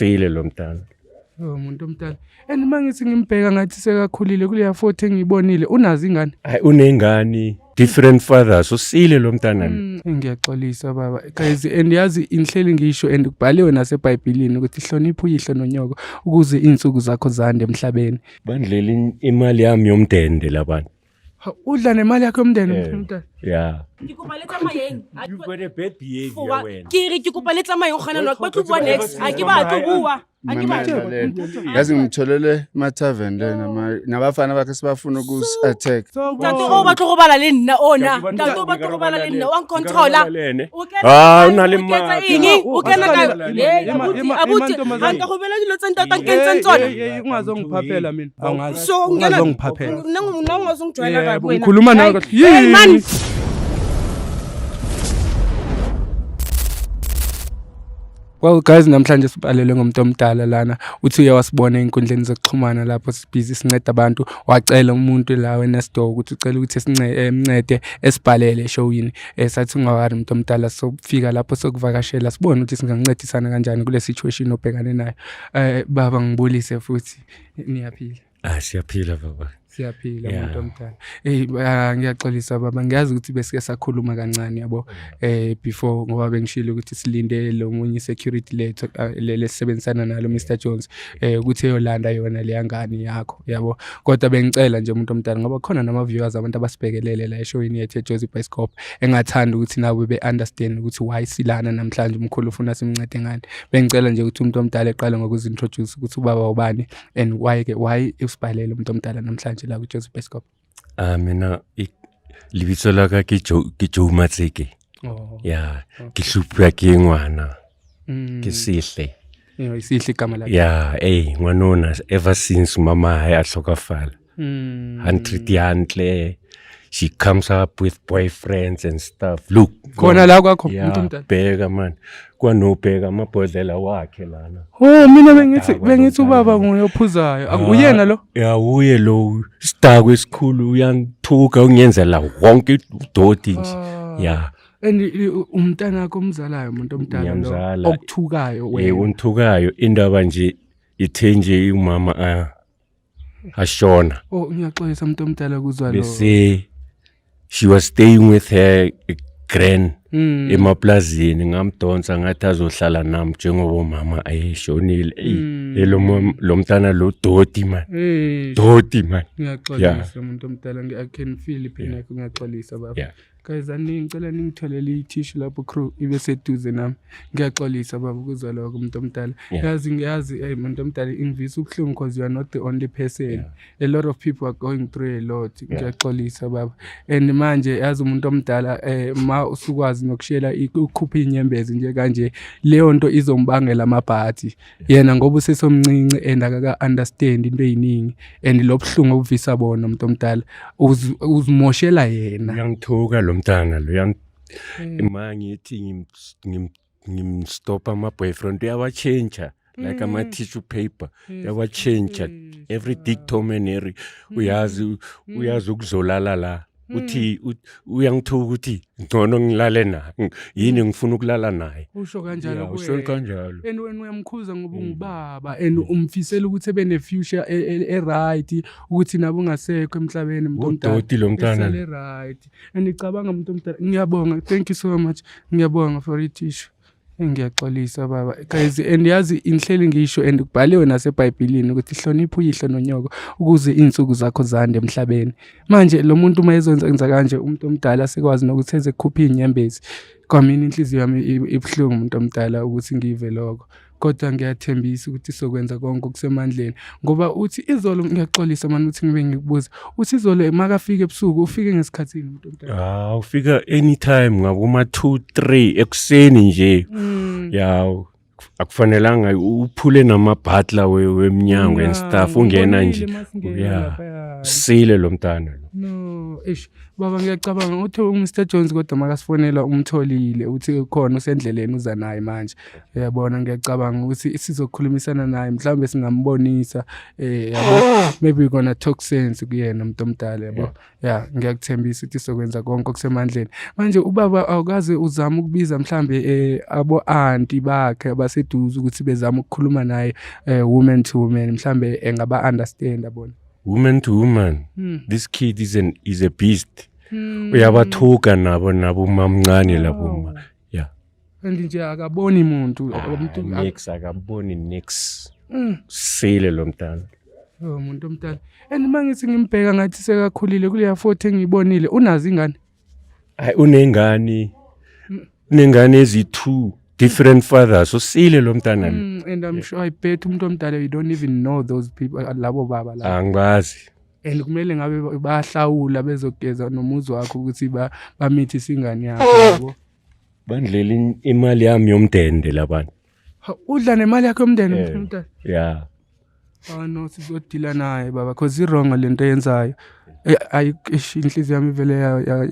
Usile lo mntana. Oh, umuntu omdala. And mangithi ngimbheka ngathi sekakhulile kuleya photo engiyibonile, unazo ingane? Hayi, unengane, different fathers. Usile lo mntana lo. Ngiyaxolisa baba. Guys, and yazi inhleli ngisho and kubhaliwe naseBhayibhelini ukuthi hlonipha uyihlo nonyoko ukuze izinsuku zakho zande emhlabeni. Bandlela imali yami yomndende labantu. Ha, udla nemali yakho yomndeni, umuntu omdala. Yeah. Ke kopa le tsamayeng. You've got a bad behavior Fowa. wena. Ke re ke kopa le tsamayeng gona no, ke batlo bua next. Ha ke batle bua. Ha ke batle. Mamela lena. Yazi ngitholele ema-tavern lena nabafana bakhe sebafuna ukusi-attack. Ntate o batlo go bala le nna ona. Ntate o batlo go bala le nna, wa ncontrola. O kena Ah, kae? o na le O ketsa matla. eng? O kena kae? Ema, Hey, ema, abuti, ema, abuti, mantombazane. ha nka go bela dilo tse ntate a nkentseng tsona. Ungazongiphaphela mina. Angazi. So ungena Ungazongiphaphela. Nna nna ungazongijwayela kabi Yebo, wena. ngikhuluma nawe Hayi, kahle. hey, man. Yini? Well guys, namhlanje sibhalelwe ngomuntu omdala lana. Uthi uye wasibona ey'nkundleni zokuxhumana lapho sibhizi sinceda abantu, wacela umuntu la wena store ukuthi ucela ukuthi emncede esibhalele eshowini. Sathi ungawari umuntu omdala, sofika lapho sokuvakashela sibone ukuthi singancedisana kanjani kule situation obhekane nayo. Baba ngibulise futhi, niyaphila? Ah, siyaphila baba. Siyaphila Yeah. umuntu omdala. Hey, ngiyaxolisa baba, ngiyazi ukuthi besike sakhuluma kancane yabo before, ngoba bengishilo ukuthi silinde lo munye security lethu lesebenzisana nalo Mr Jones ukuthi eyolanda yona le ngane yakho yabo. Kodwa bengicela nje umuntu omdala, ngoba khona nama viewers abantu abasibhekelele la eshowini yethu eJozi Bioscope, engathanda ukuthi nabo be understand ukuthi why silana namhlanje, umkhulu ufuna simncede ngani. Bengicela nje ukuthi umuntu omdala eqale ngokuzintroduce ukuthi ubaba ubani and why ke why usibhalele umuntu omdala namhlanje la kuJozi Bioscope. Ah, mina lebitso la ka ke Joe, ke Joe Matseke. Oh. Ya, ke hlupha ke ngwana. Ke Sihle. Yo, Isihle igama lakhe. Ya, eh ngwanona ever since mama hae a hlokafala. Ha ntreat hantle. She comes up with boyfriends and stuff. Look. Khona la kwakho Yeah, umuntu omdala. bheka man. Kwanobheka amabhodlela wakhe lana. Oh, mina Udakwa bengithi lo ubaba mntana. nguye ophuzayo. Uyena lo? Ya, uye lo. Sidakwe esikhulu, uyangithuka, ungenzela wonke udoti nje. Ya. And umntana wakho omzalayo umuntu omdala lo Ngiyamzala. okuthukayo Eh, wena. ungithukayo, indaba nje ithe nje umama ashona. Oh, ngiyaxolisa umuntu omdala kuzwa lo. Bese she was staying with her grand emaplazini, ngamdonsa ngathi azohlala nami njengoba umama ayeshonile. Ey, lo mntana lo doti man. Hey. Doti man. Ngiyaxolisa umuntu omdala, I can feel ipain yakho, ngiyaxolisa baba. Yeah. Guys, ngicela ningitholele i-tissue lapho crew ibe seduze nami. Ngiyaxolisa baba ukuzwa lokho umuntu omdala. Yeah. Yazi ngiyazi, hey umuntu omdala, ingivisa ubuhlungu because you are not the only person. Yeah. A lot of people are going through a lot. Yeah. Ngiyaxolisa baba. And manje yazi umuntu omdala, ma usukwazi nokushela ukukhupha inyembezi nje kanje, leyo nto izombangela amabhadi. Yena ngoba usesomncinci and akaka understand into eziningi, and lo buhlungu obuvisa bona umuntu omdala uzimoshela yena. Uyangithuka lo mntana lo, ma ngithi ngimstop ama boyfriend, uyawachange like ama tissue paper, uyawachange every dick Tom and Harry. Uyazi ukuzolala la. Uthi uyangithuka ukuthi ngcono ngilale naye, yini ngifuna ukulala naye. Usho kanjalo Yeah, usho kuwena. kanjalo. And wena uyamkhuza ngoba ungubaba and umfisela ukuthi ebe ne-future e-right, ukuthi nabo ungasekho emhlabeni umuntu omdala. Udoti lo mntana. Esale right. And ngicabanga umuntu omdala, ngiyabonga, thank you so much. Ngiyabonga for i-tissue. Ngiyaxolisa baba. Guys, and yazi inhleli ngisho and kubhaliwe naseBhayibhelini ukuthi hlonipha uyihlo nonyoko ukuze izinsuku zakho zande emhlabeni. Manje lo muntu uma ezonza kanje umuntu omdala sekwazi nokuthi eze kukhupha izinyembezi. Kwamina inhliziyo yami ibuhlungu umuntu omdala ukuthi ngive lokho. Kodwa ngiyathembisa ukuthi sokwenza konke okusemandleni, ngoba uthi izolo, ngiyaxolisa manje ukuthi ngibe ngikubuza, uthi izolo makafika ebusuku ufike ngesikhathini umuntu omdala? Ah, ufika anytime ngaboma 2 3 ekuseni nje. Ya, akufanelanga uphule namabhatla wemnyango and stuff, ungena nje. Ngibonile masingena Yeah. laphaya. Sile lo mntana lo. No, eish. Baba, ngiyacabanga uthi uMr Jones, kodwa makasifonela umtholile, uthi khona usendleleni uza naye manje. Uyabona, ngiyacabanga ukuthi sizokhulumisana naye, mhlawumbe singambonisa, yabo, maybe we gonna talk sense kuyena umuntu omdala, yabo. Ya, ngiyakuthembisa ukuthi sokwenza konke okusemandleni. Manje ubaba, awukaze uzame ukubiza mhlambe abo auntie bakhe abaseduze ukuthi bezame ukukhuluma naye, woman to woman, mhlambe engaba understand, yabona? Woman to woman, this kid is a beast. Uyabathuka nabo mamncane labo ma, yeah. And nje akaboni muntu, umuntu. Nix, akaboni nix. Sile lo mntana. Oh, umuntu omdala. And mangithi ngimbheka ngathi sekakhulile kuleya foto engiyibonile, unazo ingane? Hayi, unengane ezi-two different fathers. Usile lo mntana lo. And I'm sure, I bet umuntu omdala, you don't even know those people, labo baba labo. Angibazi. And kumele ngabe bayahlawula bezogeza nomuzi wakho ukuthi bamithise ingane yakho, yabo. Bandlela imali yami yomndende labantu. Ha, udla nemali yakho yomndeni, umuntu omdala? Yeah. Oh no, sizodila naye baba, cause i-wrong lento eyenzayo. Ayi, eish, inhliziyo yami ivele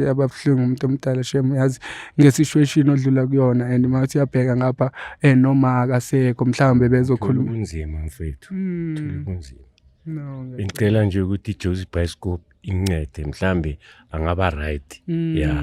yaba buhlungu, umuntu omdala, shem, yazi, nge-situation odlula kuyona, and mawuthi uyabheka ngapha, noma akasekho, mhlawumbe bezokhuluma. Kunzima, mfethu. Kunzima. No, Ngicela nje ukuthi iJozi Bioscope incede, mhlambe angaba right, yeah,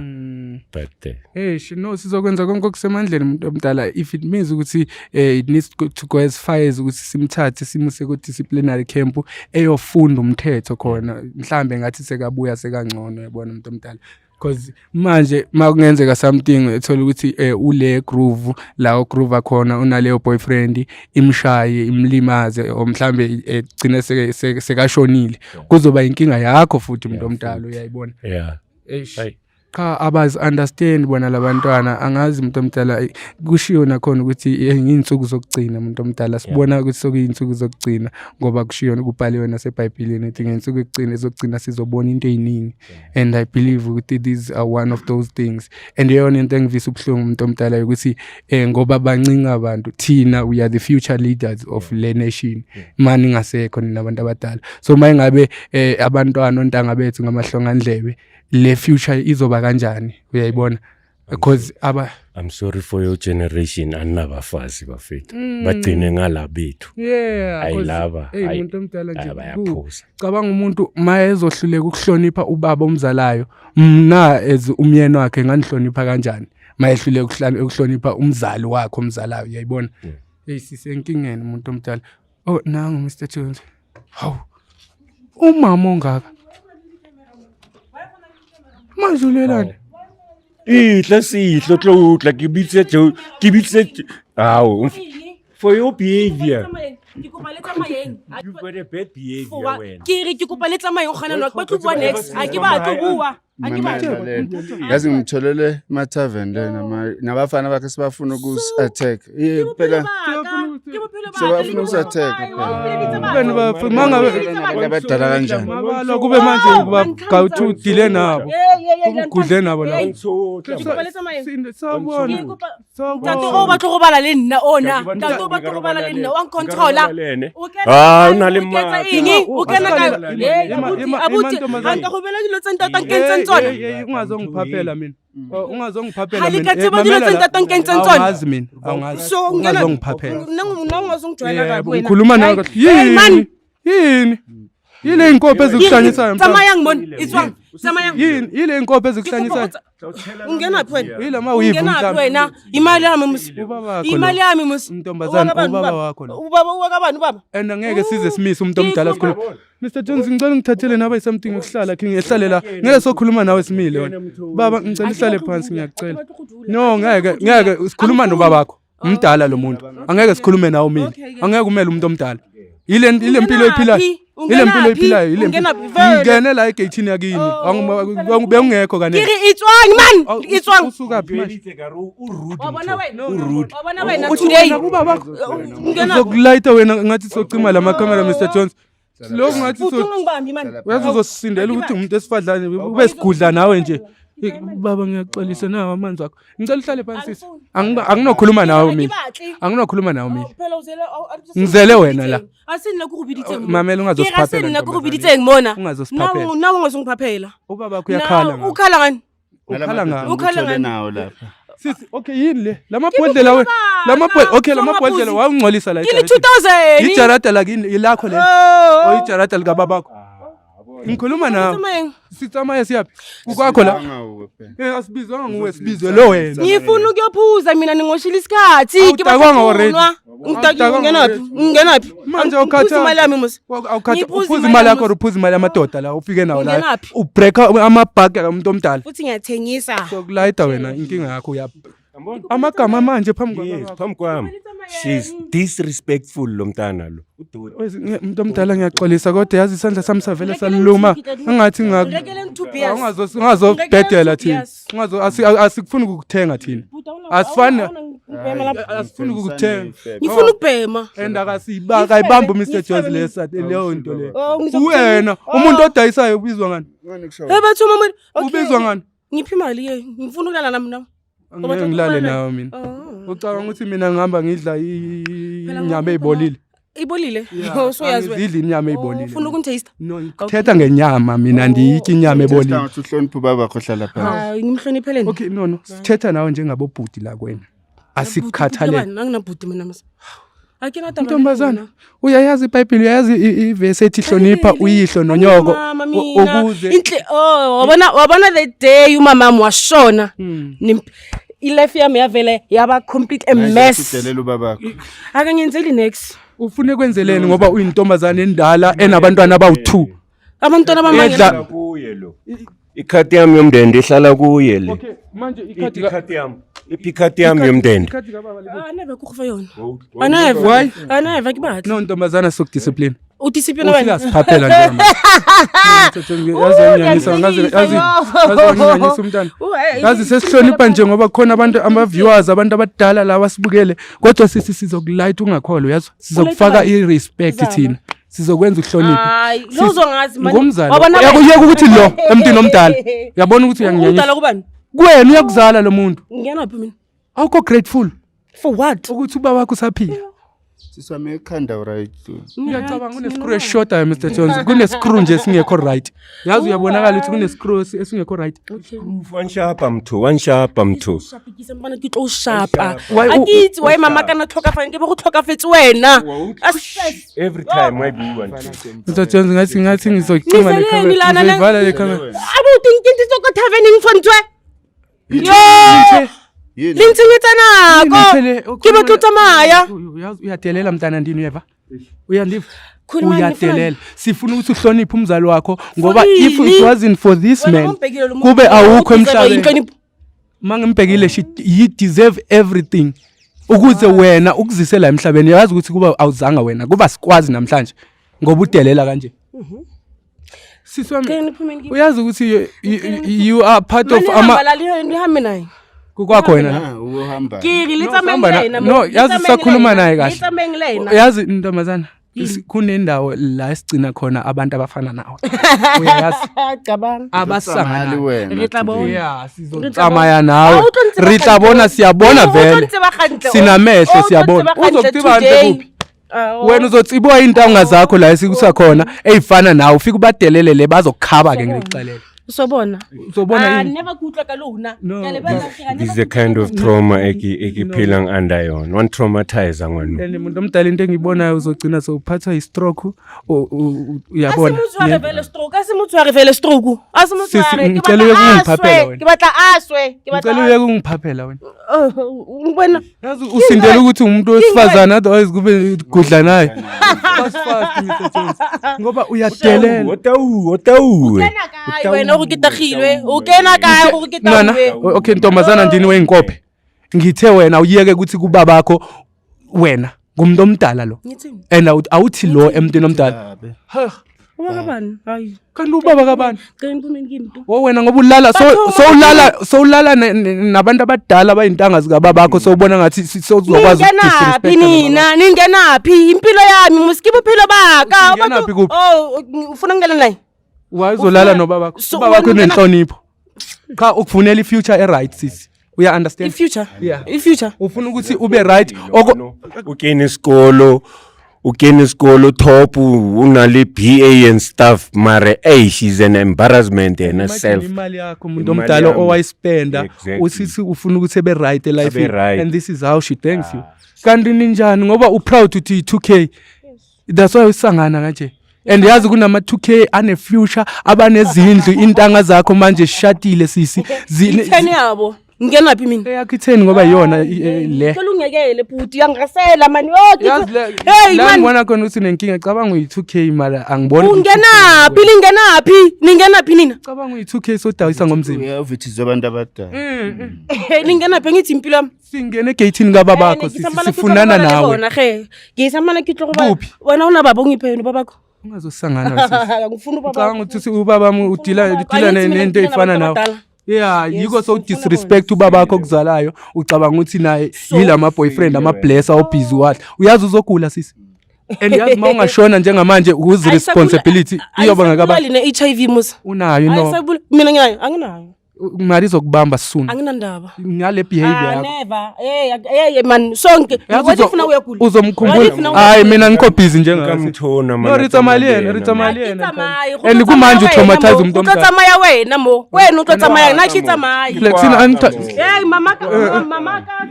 but Eish, no, sizokwenza konke okusemandleni, umuntu omdala, if it means ukuthi it needs to go as far as ukuthi simthathe simuse ku disciplinary camp eyofunda umthetho khona, mhlambe ngathi sekabuya sekangcono, yabona, umuntu omdala, because manje makungenzeka something, ethola ukuthi ule groove la ugroove khona unaleyo boyfriend, imshaye, imlimaze, or mhlambe egcine sekashonile, kuzoba inkinga yakho futhi, umuntu omdala, uyayibona? Yeah. Eish. Hayi. Cha, abazi understand bona labantwana. Angazi, umuntu omdala, kushiwo nakhona ukuthi iy'nsuku zokugcina, umuntu omdala. Sibona ukuthi sokuyinsuku zokugcina ngoba kushiwo, kubhaliwe nasebhayibhelini ukuthi ngensuku yokugcina ezokugcina sizobona into ey'ningi, and I believe ukuthi these are one of those things. And iyona into engivisa ubuhlungu, umuntu omdala, ukuthi ngoba bancinci abantu, thina we are the future leaders of le nation mani ngasekho nina abantu abadala. So uma ingabe abantwana, ontanga bethu ngamahlongandlebe, le future izoba kanjani, uyayibona? Because aba I'm sorry for your generation, aninabafazi bafethu, bagcine ngala bethu. Yeah. Ayi laba, Hey, ayi, umuntu omdala nje, ayi, bayaphuza. Cabanga umuntu ma ezohluleka ukuhlonipha ubaba omzalayo, mna as umyeni wakhe nganihlonipha kanjani ma ehluleka ukuhlonipha umzali wakhe omzalayo, uyayibona? Hey, sisenkingeni, umuntu omdala. Oh, nangu Mr Jones. Hawu, umama ongaka manje ulelani? Itla sihlo, tlo utla ke bitse Jo, ke bitse Awu, for your behavior. Ke kopa le tsamayeng. You've got a bad behavior wena. Ke re ke kopa le tsamayeng gona no, ke batlo bua next, a ke batlo bua, a ke batlo. Mamela lena. Yazi ngitholele ema-tavern lena nabafana bakhe sebafuna ukusi-attack. Phela Ke bophelo ba. Sebafuna ukusi-attack phela. Bani mangabe Abantu abadala kanjani? Mabalwa kube manje gawuthi udile nabo, ugudle nabo la. Ke kopa le tsamayeng. Sawubona. Ntate o batlo go bala le nna ona, ntate o batlo go bala le nna, wa ncontrola. Ah, o na le O ketsa matla. eng? O kena ka Ema- ema- abuti, ema- ha nka go bela dilo tse ntate nkentseng tsona. Ungazongiphaphela mina. Oh, ungazongiphaphela Ha le mina. ka tseba dilo Mamela tse la. ntate nkentseng tsona. Awungazi mina, awungazi. So ungena Ungazongiphaphela. Nna ungazongijwayela kabi Yebo, wena. ngikhuluma nawe Hayi, kahle. hey, man. Yini? Yini? Yile inkophe ezikuhlanyisayo, mfana? Tsamayang mona, itswang, tsamayang. Yini? Yile inkophe Ke kopa ezikuhlanyisayo? go Ungenaphi wena? Yila ma-weave Ungenaphi mhlawumbe. wena? Imali yami musi. Ubaba wakho Imali lo. yami musi. Ntombazane, Ubaba ubaba wakho lo. Ubaba, ubaba ubaba. And angeke size simise umuntu omdala sikhuluma. Mr Jones, ngicela ngithathele nawe something ukuhlala, khe ngihlale la. Ngeke sokhuluma nawe simile wena. Baba, ngicela uhlale phansi, ngiyacela. No, ngeke ngeke sikhuluma nobabakho. Umdala lo muntu. Angeke sikhulume nawe umile. Angeke umele umuntu omdala. Ile mpilo oyiphilayo. Ile mpilo oyiphilayo, ile mpilo. Ungenaphi vele? Ngene la egate yakini. Bewungekho Ke kanene. re itswang man, itswang. Usuka phi manje? Wa bona wena? Urude. Wa bona wena Uthi today? wena kubabakho. Ungena Uzokulayita wena ngathi socima la makhamera, Mr Jones. Lokhu ngathi Futhi so ungangibambi man. uyazi uzosindela ukuthi umuntu esifadlane ube sigudla nawe nje. Baba, ngiyaxolisa, nawo amanzi akho. Ngicela uhlale phansi, sisi. Anginokhuluma nawe mina. Anginokhuluma nawe mina. Phela uzele Ngizele wena la. Asini la ku go biditseng. Mamela, ungazosiphaphela, Asini la ku go ntombazane. biditseng mona. Ungazosiphaphela. Nawe ungazongiphaphela. Ubaba wakho uyakhala ngawe. Ukhala ngani? Ukhala ngawe. Ukhala Uthole ngani? nawo lapha. Sisi, okay, yini le? Lamabhodlela we. Lamabhodlela, okay, lamabhodlela wawungcolisa la Ke le ejaradini. 2000. Ijarada lakini ilakho leli. Oh. Oh, ijarada likababakho. Ngikhuluma nawe. Tsamayeng. Sitsamaye siyaphi? Kukwakho la. Angawuke phela. Eh, asibizwanga nguwe, sibizwe lo wena. Ngifuna ukuyophuza mina, ningoshila isikhathi. Ke batla Awudakwanga go already. nwa. Ngidakile, Awudakwanga ngingenaphi? already. Ngingenaphi? Manje Ngiphuza awukhathali. imali yami mos. Awukhathi Ngiphuza uphuza imali imali yami yakho or uphuza imali yamadoda la ufike nawo la. Ngingenaphi? Ubreaka amabhagi kamuntu omdala. Futhi ngiyathengisa. Sokulayita wena, inkinga yakho uya amagama manje phambi Yes, kwababa. phambi kwami. She's disrespectful lo mntana lo. Udoti. Umuntu omdala, ngiyaxolisa, kodwa yazi isandla sami savele saluma engathi Ngirekeleni two beers. ungazobhedela thina. Beers. Ungazo asikufuni ukukuthenga thina. Asifani. Asifuni ukukuthenga. Ngifuna ukubhema. And akayibambi uMr Jones lesa leyo nto leyo. Oh, ngizokuthenga. Wena umuntu odayisayo ubizwa ngani? Hey bathu mama. Okay. Ubizwa ngani? Ngiphi imali ke? Ngifuna ukulala nami nawe. Angeke ngilale nawe mina. Oh. Ucabanga ukuthi mina ngihamba ngidla inyama eyibolile? Ibolile. Oh, so yazi wena. Angizidli inyama eyibolile. Ufuna ukungitaste? No, ngithetha ngenyama mina, ndiyitya inyama ebolile. Ukuthi uhloniphe ubaba wakho, hlala phansi. Hayi, ngimhlonipheleni. Okay, no, sithetha nawe njengabobhuti la kwena. Asikukhathalele. Anginabhuti mina mos. Akena taba. Ntombazana, uyayazi iBhayibheli, uyayazi ivesi ethi hlonipha uyihlo nonyoko Mama mina. ukuze Inhle, oh, wabona the day umama wami washona. I-life yami yavele yaba complete a mess. Udelela ubabakho. Akangenzeli next. Ufune kwenzeleni ngoba uyintombazane endala enabantwana abawu-2? Abantwana bamanye. Edla- Kuye lo. Ikhadi yami yomndende ihlala kuye le. Okay, manje ikhadi Ikhadi yami. Iphi ikhadi yami yomndende? Ikhadi kababa le. Aneve ku go fa yona. Aneve. Why? Aneve ke batla. No, ntombazana, sokudiscipline. O discipline wena. Usiyasiphaphela nje manje. Yazi yanginyanyisa, yazi yanginyanyisa umntana. Yazi sesihlonipha nje ngoba khona abantu, ama-viewers, abantu abadala laba sibukele, kodwa sisi sizokulayita ungakholwa, uyazwa, sizokufaka i-respect thina, sizokwenza uhloniphe. Hayi, lo uzongazi manje. Ngumzali. Wabona Uyeka ukuthi lo emntwini omdala, uyabona ukuthi Umdala uyanginyanyisa. kubani? Kuwena, uyakuzala lo muntu. Ngingenaphi mina? Awukho grateful For what? ukuthi ubaba wakho usaphila. Siswami ekhanda, right? Ngiyacabanga kunescrew esishodayo, Mr Jones, kunescrew nje esingekho right. Yazi uyabonakala ukuthi kunescrew esingekho right. Wanshapa mthu, wanshapa mthu. Shapikise mpana, ke tlo o shapa. Why A ke itse why mama kana tlhokafala, ke be go tlhokafetse wena. Every time why bua mthu. Mr Jones, ngathi ngizocima le Nizeleni camera, lana le- ngizoyivala le camera. Abuti, nkentitse ko taverneng fontwe. Yo! Yini? Le ntshenyetsa nako. Ke batla ho tsamaya. Uyazi uyadelela mntana ndini, uyeva, uyandiva? Khuluma, Uyadelela. Sifuna ukuthi uhloniphe umzali wakho ngoba For if it ini? wasn't for this Wena man umbhekile lo muntu, kube awukho u-deserve emhlabeni. inhlonipho. Mangimbhekile, she he deserve everything ukuze wena ukuzise la emhlabeni. Yazi ukuthi kuba awuzanga wena kuba sikwazi namhlanje ngoba udelela kanje, sisi wami. Cela niphumeni kimi. Uyazi ukuthi you are part of Mane ama hamba la, nihambe naye. Kukwakho wena la? Ah, ukuhamba. Ke re le No, tsamayeng sihamba le yena no, mo, le yazi tsamayeng le sakhuluma yena, naye le kahle. tsamayeng le yena. Uyazi ntombazana, kunendawo la esigcina khona abantu abafana nawe, uyayazi? Cabanga. Abasangana wena. Re tla bona. Yeah, sizotsamaya nawe. Ah, o tlo ntseba Re tla hantle. bona, siyabona O tlo vele. ntseba hantle, o. Sinamehlo, O tlo siyabona. ntseba hantle Uzokutsiba hantle today. kuphi? Ah, oh. Wena uzotsibiwa iy'ntanga zakho la esikusakhona ey'fana nawe, ufike ubadelele le, bazokukhaba ke, ngikuxelele. Usobona. Uzobona Ah, yini? never ke utlwa ka lona. No. Ke a lebala, ke ra This is never the ke kind utlwa of ka lona. trauma ekiphilang under yona. One traumatizer ngwanu. And muntu omdala, into engiyibonayo uzogcina sewuphathwa yi-stroke, uyabona. A se mo tshware vele stroke, a se mo tshware vele stroke. A se mo Sisi, tshware. Ke ngicela batla uyeke a ukungiphaphela swe, wena. ke batla a swe, ke batla Ngicela a- uyeke ungiphaphela wena. Oh, ngibona. Yazi usindela ukuthi umuntu wesifazane, otherwise kube gudla naye fast fast, Mr Jones, ngoba uyadelela. Otawu, otawu. Kena kae wena gore ke tagilwe? O kena kae gore ke Nana, tagilwe? okay, ntombazana ndini weyinkophe, ngithe wena uyeke ukuthi kubabakho wena ngumuntu omdala lo. Ngithini? And awuthi lo emntwini omdala. Ha, Ubaba kabani? Hayi. Kanti ubaba kabani? Cela niphumeni kimi tu. Wo wena ngoba ulala so Batho- sowulala sowulala nabantu abadala abayintanga zikababakho, sowubona ngathi sowuzokwazi Ningenaphi ukudisrespecta. nina? Ningenaphi? Impilo yami muski bophelo baka. Ungenaphi kuphi? Oh, ufuna ngingena naye? Wayezolala nobabakho. So, Ubabakho wena unenhlonipho. Cha, ukufunela i-future e-right, sisi, uya understand? I-future? Yeah. I-future? Ufuna ukuthi ube right oko. O kene isikolo top, una le BA and stuff, mare hey, she's an embarrassment yena Imagine self. imali yakho, umuntu Imali omdala, yami. owayispenda. Exactly. Usithi ufuna ukuthi ebe right elife, Abe right. and this is how she thanks you. Kanti ninjani? Ngoba uproud uthi 2K, that's why usangana kanje. And yazi kunama 2K ane future, abanezindlu, intanga zakho manje sishadile, sisi. I-10 yabo ngingenaphi mina? Eyakho itheni? Ngoba iyona le. Cela ungekele, bhuti, uyangasela mani. Oh, Yazi hey la man. ngibona khona ukuthi unenkinga. Cabanga uyi-2K, mara angiboni ukuthi Ungenaphi? Lingenaphi? Ningenaphi nina? Cabanga uyi-2K, sodayisa ngomzimba. Uyavithizwa abantu abadala. Ningenaphi? Ngithi impilo yami. Singene egeyithini kababakho, sisi, sifunana nawe. Ge ngisamana ke tlo go Kuphi? wena o na baba, ongiphe yena ubabakho. Ungazosangana, sisi. Ngifuna ubabakho. Ucabanga ukuthi ubaba udila Angithi mina nento ngidila ey'fana nabantu nawe. abadala. Yeah. Yes, Yiko so ngifuna disrespect ubabakho okuzalayo. Ucabanga ukuthi naye yila boyfriend, ama-blesser obhizi wahle. Uyazi uzogula, sisi, and yazi uma ungashona njengamanje, whose responsibility iyoba ngakaba? Ne-HIV musa. Unayo, no? Ayisabula mina, nginayo, anginayo. Mali izokubamba soon Anginandaba. ngale behavior Ah, yakho. never. Hey, hey man, sonke. Yazi What if na uyagula? What uzomkhumbula. if na Hayi, uyagula? mina ngikho busy njengawe. Nkamthona. No, re tsamaya le yena, re tsamaya le Ke yena. tsamaye, go And tlo kumanje tsamaya utraumatize wena mo. umuntu Go tlo omdala. tsamaya wena mo, wena o tlo tsamaya, nna ke tsamaye. Like, sina Hey mama ka, mama ka.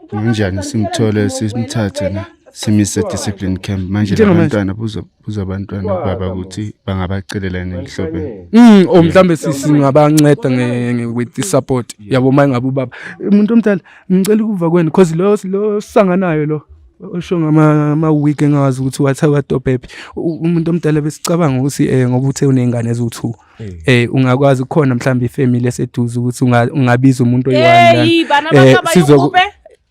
Kunjani simthole, simthathe na simise discipline camp manje? Njengamanje. Labantwana, buza buza abantwana baba ukuthi bangabacelela nenhlobeni. Or mhlambe singabanceda with the support yabo, uma ngabe ubaba umuntu omdala. Ngicela ukuva kwena, because lo sanganayo lo osho ngama ama week engawazi ukuthi wathi wadobhephi umuntu omdala. Besicabanga ukuthi ngoba uthe uney'ngane eziwu-2, ungakwazi khona mhlawumbe ifamily eseduze ukuthi ungabiza umuntu oyi-one lana. Hey, bana ba ka ba ikgope.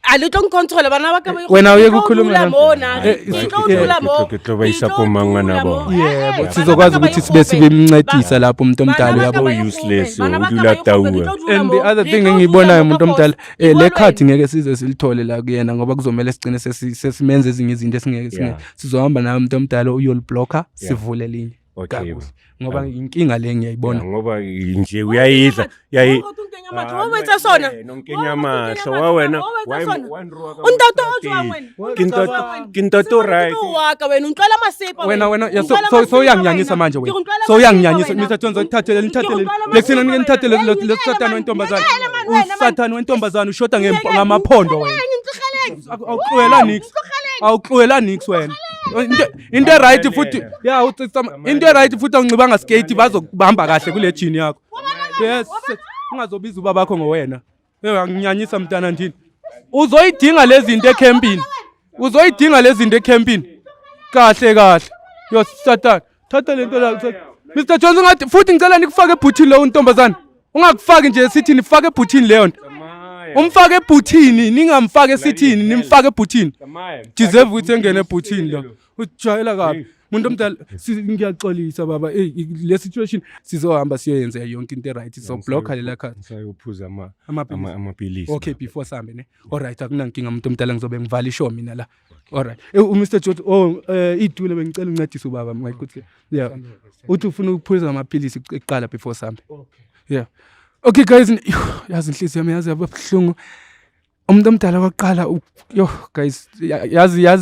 A le tlo ncontrola bana ba ka ba. Wena uye Ke tlo kukhuluma dula nami. mona. Ke tlo dula mo. Ke tlo ba isa ko mangwana bona. Yebo, sizokwazi ukuthi sibe sibemncedisa lapho umuntu omdala, uyabo. Useless, o dula taua. And the other thing engiyibonayo, umuntu omdala, le card ngeke size silithole la kuyena, ngoba kuzomela sigcine sesimenza ezinye izinto esingeke sizohamba naye umuntu omdala, uyoliblocka, sivule elinye Okay. kakuhle, ngoba inkinga le ngiyayibona. Yeah, ngoba nje uyayidla yayi. O etsa sona. Nonkenya mahlo wa wena. O ntate o jwang wena? Ke ntate o right. Wa ka wena, o ntlwela masepa. Wena ya, so uyanginyanyisa manje wena, so uyanginyanyisa. Mr Jones, ngithathele, ngithathele lexina, ngithathele lo sathane wentombazane. Usathane wentombazane, ushoda ngamaphondo wena. Awuxwela nix, awuxwela nix wena. Into right futhi ya, into right futhi, awunxibanga skate, bazokubamba kahle kule jean yakho. Yes, ungazobiza ubabakho ngowena. Hey, anginyanyisa mntana ndini. Uzoyidinga lezi zinto ecampini, uzoyidinga lezi zinto ecampini kahle kahle. Yo satan, thatha lento la, Mr Jones. Ungathi futhi ngicela nikufake ebhuthini lo ntombazana. Ungakufaki nje esithini, fake ebhuthini leyo nto. Umfake ebhuthini, ningamfaki esithini, nimfake ebhuthini. Deserve ukuthi engene ebhuthini lo, ujwayela kabi umuntu omdala. Ngiyaxolisa baba. Ey, le situation sizohamba siyoyenza yonke into right, sizoblocka lela card. Ngisayophuza ama Amaphilisi. Amapilisi. Okay, before sihambe ne. Alright, akunankinga, umuntu omdala, ngizobe ngivala ishow mina la. Alright. UMr George, oh, idule, bengicela uncedise ubaba mike ukuthi, yeah, uthi ufuna ukuphuza amaphilisi ekuqala before sihambe. Yeah, okay guys, yazi inhliziyo yami yazi yababuhlungu. Umuntu omdala kwaqala yo guys, yazi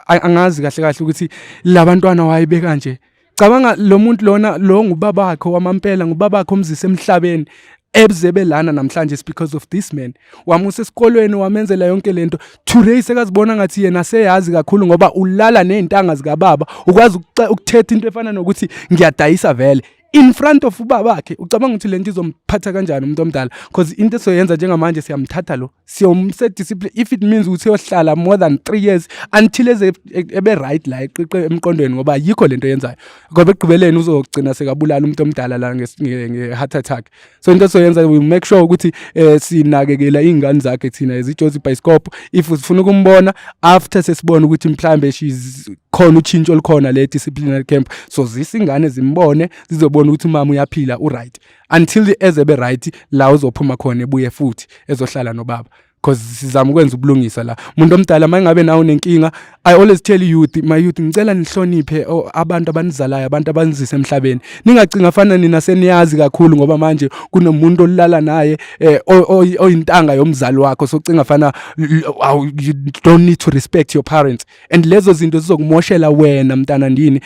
angazi kahle kahle ukuthi labantwana wayebeka nje. Cabanga lo muntu lona, lo ngubabakho wamampela, ngubabakho omzisa emhlabeni, ebuzebe lana namhlanje is because of this man. Wamusa esikolweni, wamenzela yonke lento. Today sekazibona ngathi yena seyazi kakhulu ngoba ulala nezintanga zikababa, ukwazi ukuthetha into efana nokuthi ngiyadayisa vele in front of ubabakhe. Ucabanga ukuthi lento izomphatha kanjani umuntu omdala? Because into esizoyenza njengamanje, siyamthatha lo, siyomse discipline, if it means ukuthi uyohlala more than 3 years until eze ebe right la eqiqe emqondweni, ngoba yikho lento yenzayo, ngoba ekugqibeleni uzogcina sekabulala umuntu omdala la nge-heart attack. So into esizoyenza, we make sure ukuthi sinakekela iy'ngane zakhe thina as iJozi Bioscope. If sifuna ukumbona after sesibona ukuthi mhlambe she's khona utshintsho olukhona le disciplinary camp, so zisa ingane zimbone, zizobona ukuthi umama uyaphila, uright, until eze be right la uzophuma khona, ebuye futhi ezohlala nobaba. Because sizama ukwenza ubulungisa la. Umuntu omdala, mangabe nawe unenkinga, I always tell you youth, my youth, ngicela nihloniphe abantu abanizalayo, abantu abanizisa emhlabeni. Ningacinga fana nina seniyazi kakhulu ngoba manje kunomuntu olala naye oyintanga yomzali wakho, so cinga fana you don't need to respect your parents, and lezo zinto zizokumoshela wena, mntana ndini,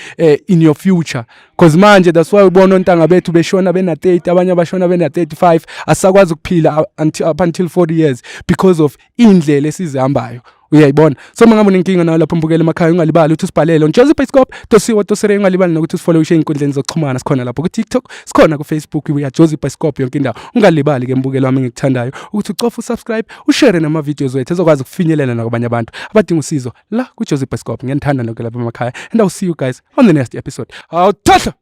in your future, because manje that's why ubona ontanga bethu beshona bena 30, abanye abashona bena 35. Asakwazi ukuphila up until 40 years because of indlela esizihambayo, uyayibona? So mangabe unenkinga nawe lapho, mbukele emakhaya, ungalibali ukuthi usibhalele on Joseph Bioscope tosiwa tosere. Ungalibali nokuthi usifollow ey'nkundleni zokuxhumana. Sikhona lapho ku-TikTok, sikhona ku-Facebook, we are Joseph Bioscope yonke indawo. Ungalibali ke, mbukelo wami engikuthandayo, ukuthi ucofe usubscribe, ushare nama-videos wethu ezokwazi ukufinyelela nakwabanye abantu abadinga usizo la ku-Joseph Bioscope. Ngiyanithanda nonke lapha emakhaya, and I will see you guys on the next episode. Awuthahla.